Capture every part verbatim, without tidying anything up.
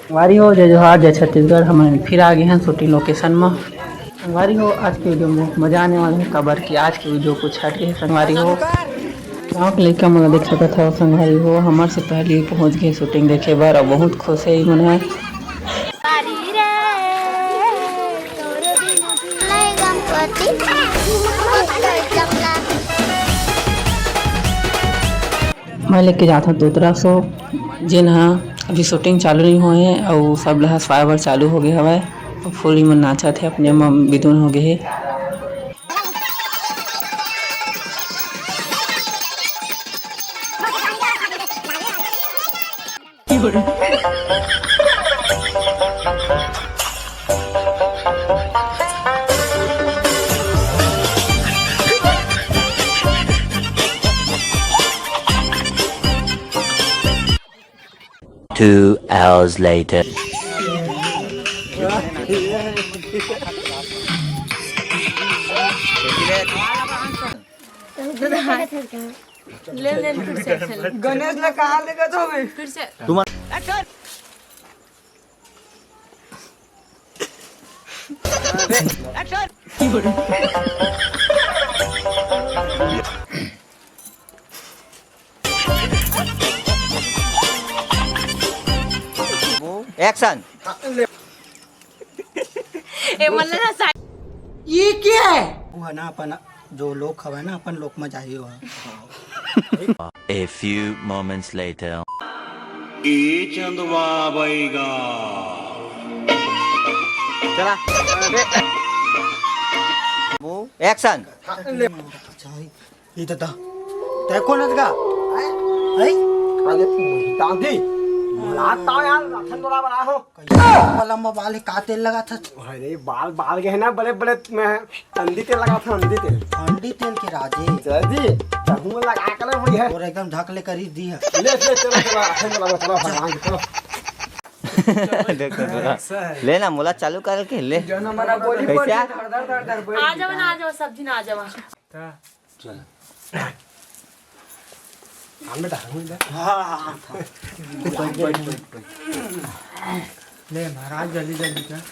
संगवारी हो, जय जोहार, जय छत्तीसगढ़। हमन फिर आ गे हन shooting location म। संगवारी हो, आज के video में बहुत मजा आने वाला है, काबर कि आज के video कुछ हट के है। संगवारी हो, गाँव के लइका मन ला देख सकत हव। संगवारी हो, हमर से पहले ही पहुँच गे shooting देखे बर, अउ बहुत खुश है ये मन ह। मैं लेके जात हूँ तोतरा सो, जेन ह अभी shooting चालू नहीं होए हे, अउ सब लहस फायर चालू हो गए हवय। अउ फुल मन नाचत हे, अपने म बिधुन हो गए हे। Two hours later. ले, ले, फिर से, फिर से। गणेश ला कहाँ लेके जाओगे? फिर से। Action। ए, मतलब ना सा- ये क्या है? वो है ना, अपन जो लोक हवे ना, अपन लोक में जाही हो। A few moments later. ए चंदवा बैगा। चला। वो action। अच्छा, ये दादा, तै कोन अस गा? हैं? हैं? अरे, दादी, बुलाता यार, रतन तोला बना हो। कैसे लंबा लंबा बाल है, का तेल लगाथस? अरे, बाल, बाल के है ना, बड़े, बड़े, मैं ठंडी तेल लगाथंव, ठंडी तेल। ठंडी तेल के राजे। जल्दी, चहूँ लगा के ना बढ़िया। और एकदम ढक ले करी दी है। ले, ले, चलो, चलो, रतन तोला, चलो, भगवान, चलो। देखो, देखो। ले ना, मोला चालू करके ले। जो ना मना बोली कैसे? पड़ती, धड़, धड़, धड़, धड़, बैठ आ जावा ना, आ जावा, सब्जी ना आ जावा। चल। हाँ, बेटा, हाँ, बेटा। हाँ, हाँ, हाँ, हाँ। बैठ, बैठ, बैठ, बैठ। ले, महाराज, जल्दी, जल्दी कर।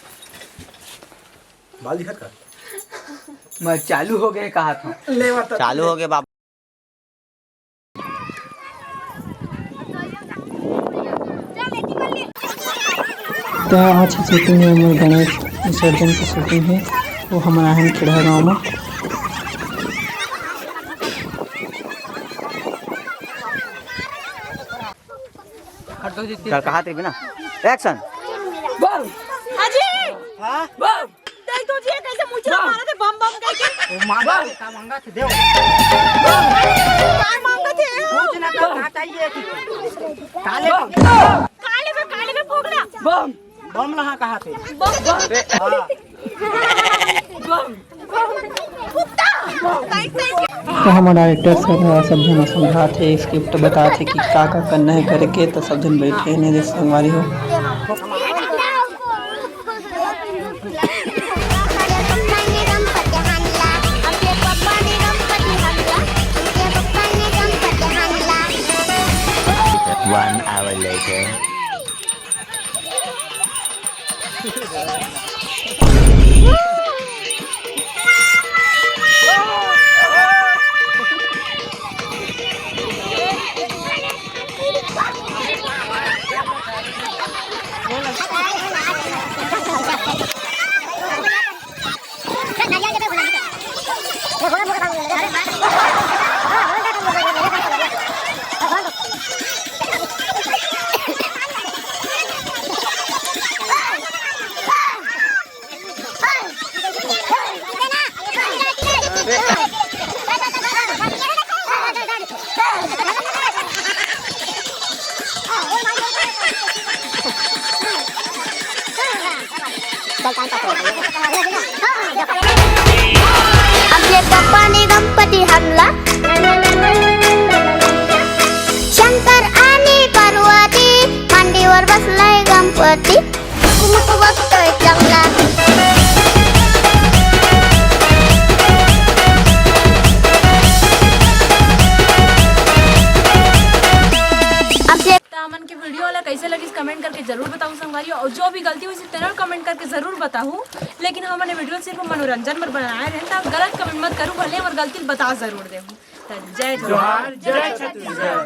बाल दिखत का? मैं चालू हो गए कहा था। ले, बता। चालू हो गए बाबा। त आज के shooting हे हमर गणेश विसर्जन के shooting हे, वो हमन आहन खेड़हा गाँव म। चल, कहा थे बिना action। बम। अजी। हाँ? बम। देख तो जी, कैसे मुचरा मारा थे, बम बम कह के। ओ मांगा थे, का मांगा थे, देव। का मांगा थे? कुछ ना, का, का चाहिए थी? काले बम। काले में, काले में फोकना। बम। बम लहा कहा थे? बम। हाँ। बम। कुत्ता। तो हमर director sir ह सब झन समझात हे, script बतात हे कि का का करना हे करे के, तो सब झन बैठे हे, नहीं देख संगवारी हो। One hour later. अब ये गप्पा ने गणपती हमला, शंकर आणि पार्वती मांडीवर बसलाय गणपती. मुख बघतोय चांगला. आमचे हमन के वीडियो ला कैसे लगिस, कमेंट करके जरूर बताहू संगवारी, और जो भी गलती होइस तेला कमेंट करके जरूर बताहू। लेकिन हमन ये वीडियो सिर्फ मनोरंजन बर बनाए रहेन, त गलत कमेंट मत करू, भले हमर गलती ल बता जरूर देहू। त जय जोहार। जोहार, जय छत्तीसगढ़।